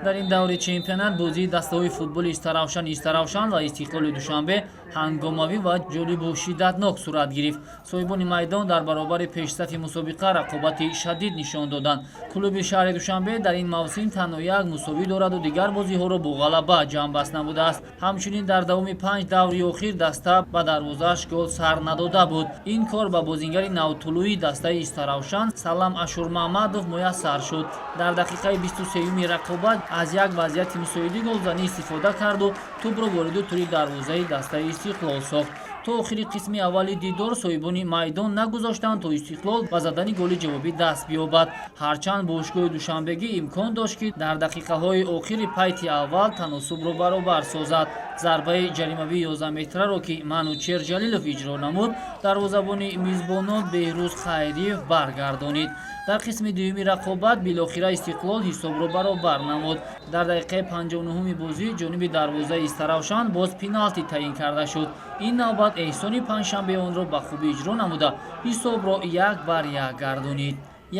Дар ин даври чемпионат бозии дастаҳои футболи Истаравшан, Истаравшан ва Истиқлоли Душанбе ҳангомавӣ ва ҷолибу шиддатнок сурат гирифт. Соҳибони майдон дар баробари пешсафи мусобиқа рақобати шадид нишон доданд. Клуби шаҳри Душанбе дар ин мавсим танҳо як мусовӣ дораду дигар бозиҳоро бо ғалаба ҷамъбаст намудааст. Ҳамчунин дар давоми панҷ даври охир даста ба дарвозааш гол сар надода буд. Ин кор ба бозингари навтулӯи дастаи Истаравшан Салам Ашурмаҳмадов муяссар шуд. Дар дақиқаи 23-юми рақобат аз як вазъияти мусоиди голзанӣ истифода карду тӯбро вориду тури дарвозаи дастаи Истиқлол сохт. То охири қисми аввали дидор соҳибони майдон нагузоштанд, то Истиқлол ба задани голи ҷавобӣ даст биёбад. Ҳарчанд бошгоҳи душанбегӣ имкон дошт, ки дар дақиқаҳои охири пайти аввал таносубро баробар созад. Зарбаи ҷаримавии 11 метраро, ки Манучер Ҷалилов иҷро намуд, дарвозабони мизбонон Беҳрӯз Хайриев баргардонид. Дар қисми дуюми рақобат билохира Истиқлол ҳисобро баробар намуд. Дар дақиқаи 59-уми бозӣ ҷониби дарвозаи Истаравшан боз пеналти таъин карда шуд. Ин навбат Эҳсони Панҷшанбе онро ба хубӣ иҷро намуда, ҳисобро 1-1 гардонид.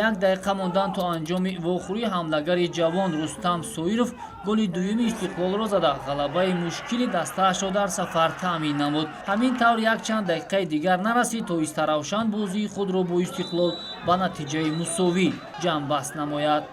Як дақиқа мондан то анҷоми вохӯрӣ ҳамлагари ҷавон Рустам Соиров голи дуюми Истиқлолро зада, ғалабаи мушкили дастаашро дар сафар таъмин намуд. Ҳамин тавр, якчанд дақиқаи дигар нарасид, то Истаравшан бозии худро бо Истиқлол ба натиҷаи мусовӣ ҷамъбаст намояд.